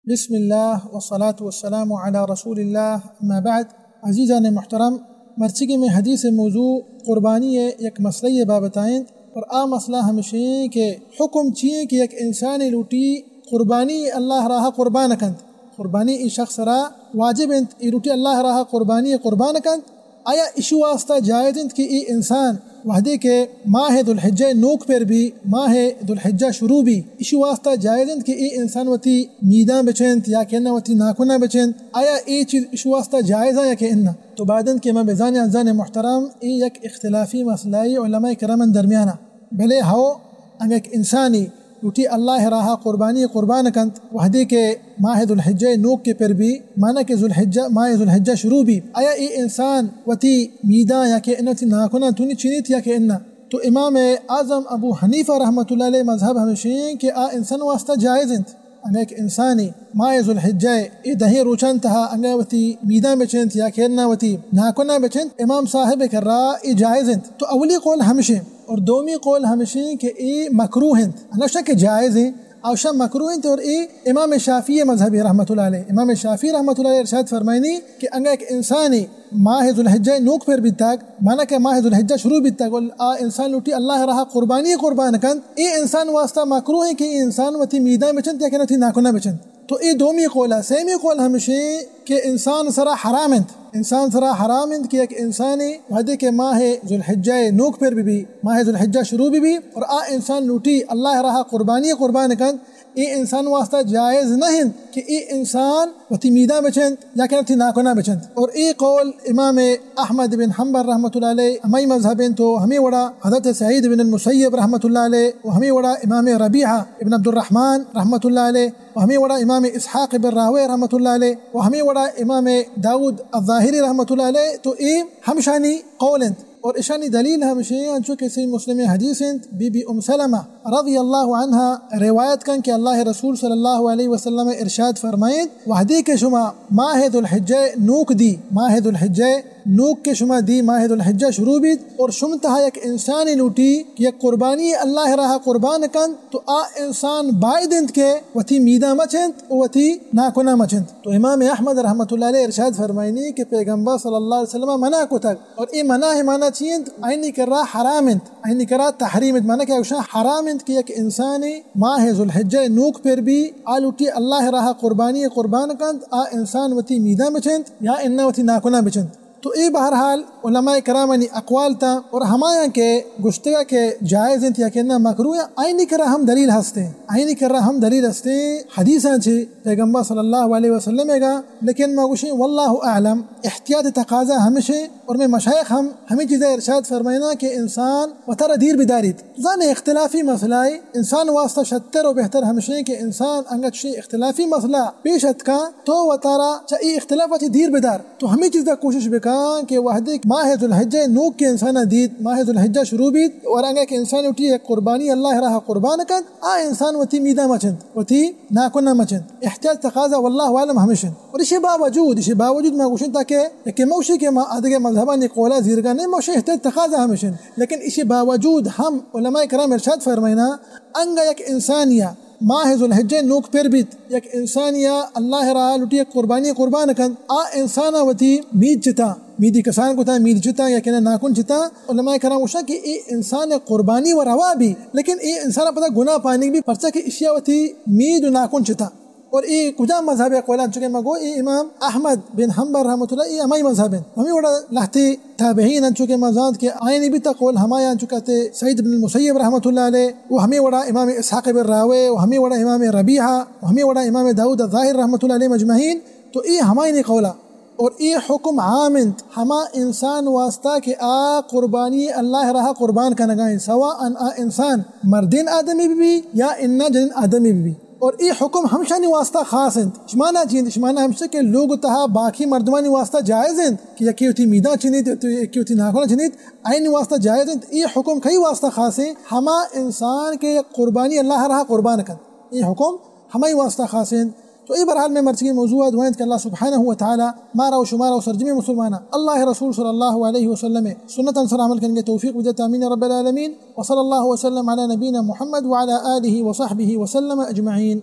بسم اللہ والصلاة والسلام علی رسول اللہ، اما بعد۔ عزیزان محترم، مرچیگی میں حدیث موضوع قربانی ءِ یک مسئلہ ءِ بابت ءَ انت، اور آ مسئلہ ہمشی کہ حکم چی کہ یک انسانے لوٹی قربانی اللہ راہ قربان کنت، قربانی ای شخص را واجب انت، ای لوٹی اللہ راہ قربانی قربان کنت، آیا ایشی واسطہ جائز انت کہ ای انسان وہدے کہ ماہ ذوالحجہ نوک پر بی، ماہ ذوالحجہ شروع بی، ایشی واسطہ جائز انت کہ ای انسان وتی میداں بچنت یا کہ نہ وتی ناکناں بچنت؟ آیا ای چیز ایشی واسطہ جائز ہے یا کہ انہ؟ تو باید انت کہ ما بزانیں عزیزان محترم، ای یک اختلافی مسئلہ ای علماء کرامن درمیانا۔ بلے ہو، اگہ یک انسانی لوٹی اللہ راہ قربانی قربان کنت، وہدے کہ ماہ ذوالحجہ نوک کے پر بی، مانا کہ ذوالحجہ، ماہ ذوالحجہ شروع بی، آیا ای انسان وتی میداں یا کہ انہ وتی ناکناں تونی چنیت یا کہ انہ؟ تو امام اعظم ابو حنیفہ رحمۃ اللہ علیہ مذہب ہمشی کہ آ انسان واسطہ جائز انت۔ اگہ یک انسانی ماہ ذوالحجہ ای دہیں روچان تہا اگہ وتی میداں بچنت یا کہ انہ وتی ناکناں بچنت، امام صاحب کرا ای جائز انت۔ تو اولی قول ہمشی۔ اور دومی قول ہمشی کہ ای مکروہ انت، ہمیشہ کہ جائز انت، اوشا مکروہ انت۔ اور ای امام شافعی مذہبی رحمۃ اللہ علیہ، امام شافعی رحمۃ اللہ علیہ ارشاد فرمائنی کہ اگہ یک انسانی ماہ ذوالحجہ نوک پر بیتگ، مانا کہ ماہ ذوالحجہ شروع بیتگ، اور آ انسان لوٹی اللہ راہ قربانی قربان کنت، ای انسان واسطہ مکروہ انت کہ ای انسان وتی میداں بچنت یا کہ وتی ناکناں بچنت۔ تو ای دومی قول ہے۔ سیمی قول ہمشی کہ انسان سرا حرام انت، انسان سرا حرام انت کہ یک انسانی وہدے کہ ماہ ذوالحجہ نوک پر بی بی، ماہ ذوالحجہ شروع بی بی، اور آ انسان لوٹی اللہ راہ قربانی قربان کنت، ای انسان واسطہ جائز نہ انت کہ ای انسان وتی میداں بچنت یا کہ وتی ناکناں بچنت۔ اور ای قول امام احمد بن حنبل رحمۃ اللہ علیہ ہمائی مذہب انت، تو ہمیں وڑا حضرت سعید بن المسیب رحمۃ اللہ علیہ، و ہمیں وڑا امام ربیعہ ابن عبد الرحمن رحمۃ اللہ علیہ، و ہمیں وڑا امام اسحاق بن راہویہ رحمۃ اللہ علیہ، و ہمیں وڑا امام داؤد الظاہری رحمۃ اللہ علیہ، تو اے ہمشانی قول انت۔ اور اشانی دلیل ہمشی انچو کہ صحیح مسلم حدیث انت، بی بی ام سلمہ رضی اللہ عنہا روایت کن کہ اللہ رسول صلی اللہ علیہ وسلم ارشاد فرمائیت، وہدے کہ شما ماہ ذوالحجہ نوک دی، ماہ ذوالحجہ نوک کہ شما دی، ماہ ذوالحجہ شروع بیت، اور شم تہا یک انسانی لوٹی کہ یک قربانی اللہ راہ قربان کنت، تو آ انسان باید انت کہ وتی میداں مچنت و وتی ناکناں مچنت۔ تو امام احمد رحمۃ اللہ علیہ ارشاد فرمائنی کہ پیغمبر صلی اللہ علیہ وسلم منع کتگ، اور اے منع معنی چی انت؟ آئینی کرا حرام انت، آئینی کرا تحریم انت، معنی کہ اوشاں حرام انت کہ یک انسانی ماہ ذوالحجہ نوک پر بی، آ لوٹی اللہ راہ قربانی قربان کنت، آ انسان وتی میداں بچنت یا انہ وتی ناکناں بچنت۔ تو اے بہرحال علماء کرامانی اقوال تا، اور ہمایاں کہ گشتگا کہ جائز انت یا کہ نہ مکروہ، آئینی کرا ہم دلیل ہستیں، آئینی کرا ہم دلیل ہستیں، حدیثاں چی پیغمبر صلی اللہ علیہ وسلم گا۔ لیکن ما گوشیں واللہ اعلم، احتیاط تقاضا ہمشیں، اور میں مشایخ ہم ہمیں چیزیں ارشاد فرمائنا کہ انسان وتارا دیر بداریت۔ زانے اختلافی مسئلہ ہے، انسان واسطہ شتر و بہتر ہمشیں کہ انسان انگت شی اختلافی مسئلہ پیش اتکا تو وتارا چا ای اختلاف چی دیر بدار۔ تو ہمیں چیز دا کوشش بکن کہ وہدے ماہ ذوالحجہ نوک کے انسان دیت، ماہ ذوالحجہ شروع بیت، اور انگا کہ انسان اٹھی ایک قربانی اللہ راہ قربان کن، آ انسان وتی میدہ مچنت، وتی ناکنہ مچنت۔ احتیاط تقاضا واللہ عالم ہمیشن۔ اور اسی باوجود، اسی باوجود ما گوشن تاکہ کہ موشی کہ ما ادگہ مذہبانی قولا زیرگا نہیں، موشی احتیاط تقاضا ہمیشن۔ لیکن اسی باوجود ہم علماء کرام ارشاد فرمائنا، انگا یک انسانیا ماہ ذوالحجہ نوک پر بیت، یک انسانیا اللہ را لٹی یک قربانی قربان کنت، آ انسانا وتی مید چتا، میدی کسان کتا، مید چتا یا کنا ناکن چتا، علماء کرام گوشن کہ اے انسان قربانی و روا بی، لیکن اے انسان پدا گناہ پانک بی، پرچا کہ اشیا وتی مید و ناکن چتا۔ اور اے کجا مذہب قولان؟ چونکہ ما گو اے امام احمد بن حنبل رحمۃ اللہ، اے ہمائی مذہب ہیں۔ ہمیں وڑا لہتے تابعین انچو کہ ما زانت کہ آئینی بیتا قول ہمایان چکاتے سعید بن المسیب رحمۃ اللہ علیہ، و ہمیں وڑا امام اسحاق بن راوے، و ہمیں وڑا امام ربیعہ، و ہمیں وڑا امام داؤد الظاہر رحمۃ اللہ علیہ مجمعین۔ تو اے ہمائنی قولا۔ اور اے حکم عام انت، ہما انسان واسطہ کہ آ قربانی اللہ راہ قربان کنگائیں، سواء آ انسان مردین آدمی بھی یا انا جنین آدمی بھی۔ اور اے حکم ہمشانی واسطہ خاص انت۔ شمانا چی انت؟ شمانا ہمشہ کہ لوگ تہا باقی مردمانی واسطہ جائز انت کہ یکی وتی میدان چنیت، یکی وتی ناکونا چنیت، آئینی واسطہ جائز انت۔ اے حکم کئی واسطہ خاص انت؟ ہما انسان کہ یک قربانی اللہ راہ قربان کنت، اے حکم ہمائی واسطہ خاص انت۔ تو اے بہرحال میں مرچی موضوع دعا انت کہ اللہ سبحانہ و تعالی مارا و شمارا و سرجمی مسلمانا اللہ رسول صلی اللہ علیہ وسلم سنت انصر عمل کرنے توفیق بدے، آمین رب العالمین۔ وصلی اللہ وسلم علی نبینا محمد وعلی آلہ وصحبہ وسلم اجمعین۔